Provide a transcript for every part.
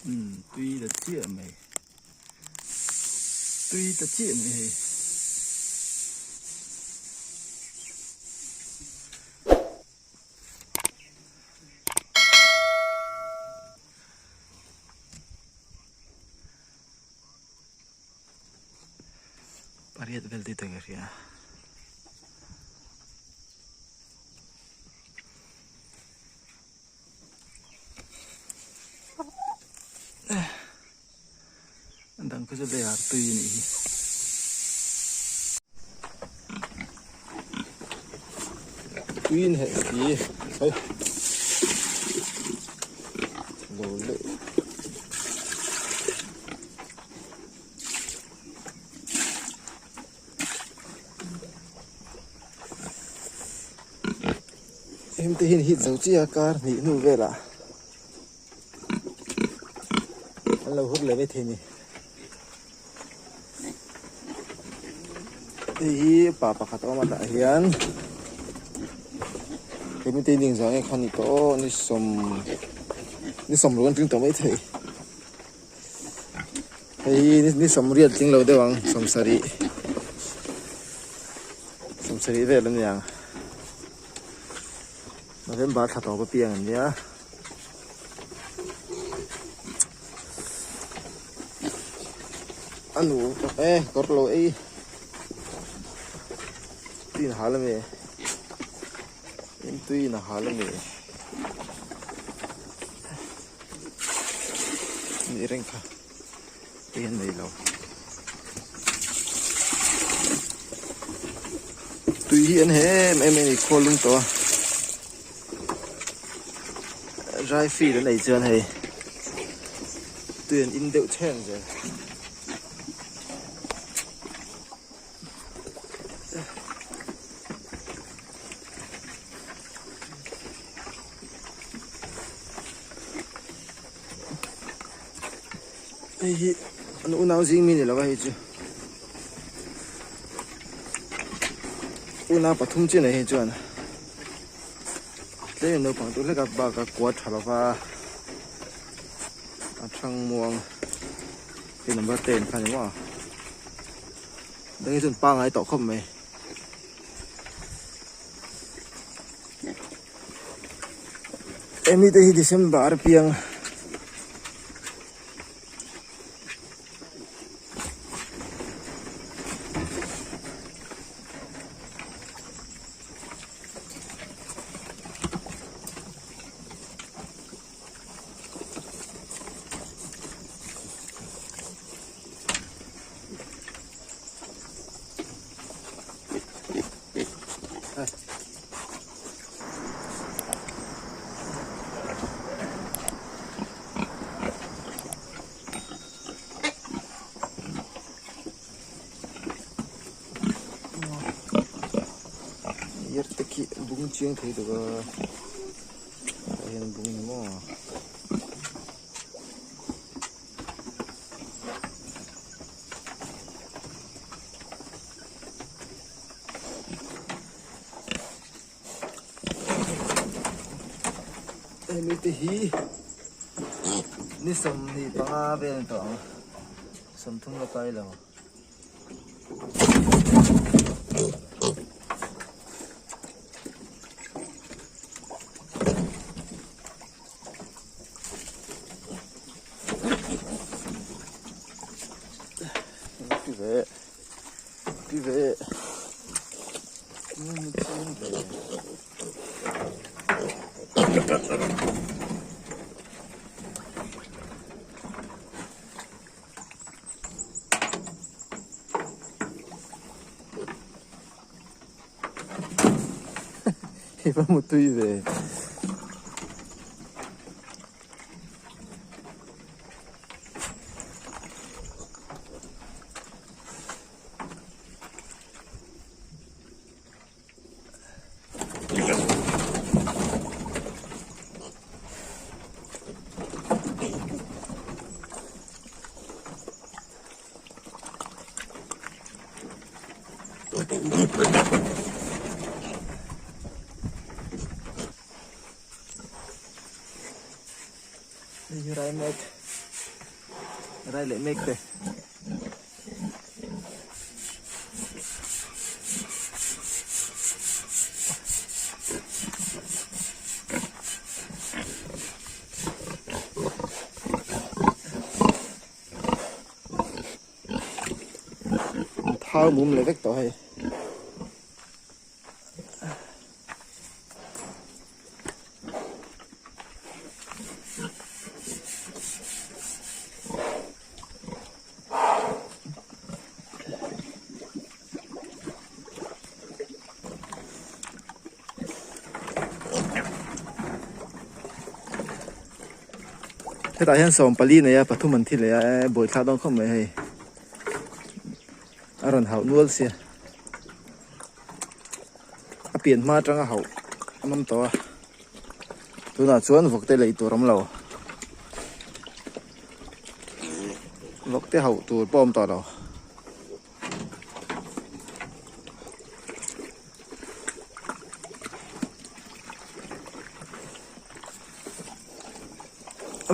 Umm tui ta chiah mai tui ta chiah mai hei. Pariat vel tih te ka hria. An dang khu chu lei ah tui a nih hi. Tui in heh si hei lo leh. Heng te hian hit zo chiah a kar hnih hnu velah an lo hur leh mai thei a ni. Hei hi pa pakhat a awm a tah hian hemi te ding zawng nge kha ni tawh aw ni sawm ni sawm ruk an tling tawh mai thei. Hei hi ni sawmriat tling lo deuh ang sawmsarih sawmsarih vel a ni ang November thla tawp apiang an nia a nu e kawr lo ei tui in hal ami in tui in a hal ami. Nih reng kha hei an nei lo tui hi an he em em a ni khawl lung tawh a dry field an ei chuan hei tui an in deuh chheng zel. Hei hi an unau zing mi ni lo a hei chu unau pathum chiah nei hei chuan tlem in naupang tur hlek a bak a kua tha lova a thang muang hei number ten kha ni maw dang hi chuan pangai tawh khawp mai. Hemi te hi December piang Yar te khi bung chiang thei deuh a tah hian bung ni maw. Hemi te hi ni 25 vel a ni tawh ang 30 la kai lo. Ti ve ti ve I va mu tui ve. Hei hi rai mek. Rai leh mek te. Thau mum leh vek tawh hei. Hetah hian 14 nei a pathum an thi leh a e buaithlak dawn khawp mai hei a rawn hauh nual sia. A pian hma atanga hauh a nawm tawh a tunah chuan vawk te lei tur a awm lo vawk te hauh tur pawh a awm tawh lo.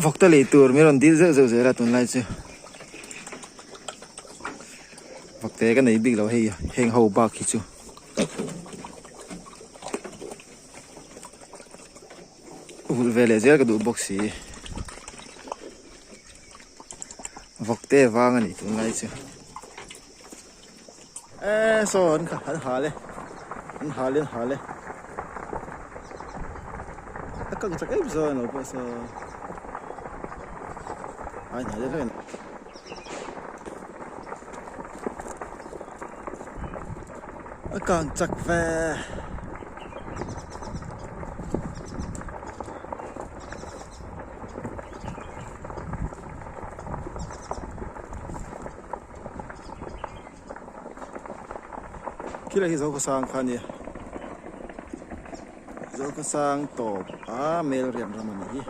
Vawk te lei tur min rawn dil zeuh zeuh zel a tunlai chu vawk te ka nei bik lo hei heng ho bak hi chu. Vulh ve leh zel ka duh bawk si vawk te vang a ni tunlai chu e saw an an hal e an hal e an hal e a kang chak em zawng lo pawh saw ai hnai deuh hlek a ni. A kang chak ve. Khilai hi Zokhawsang kha a nia. Zokhawsang tawp a Melriam ram a nih hi.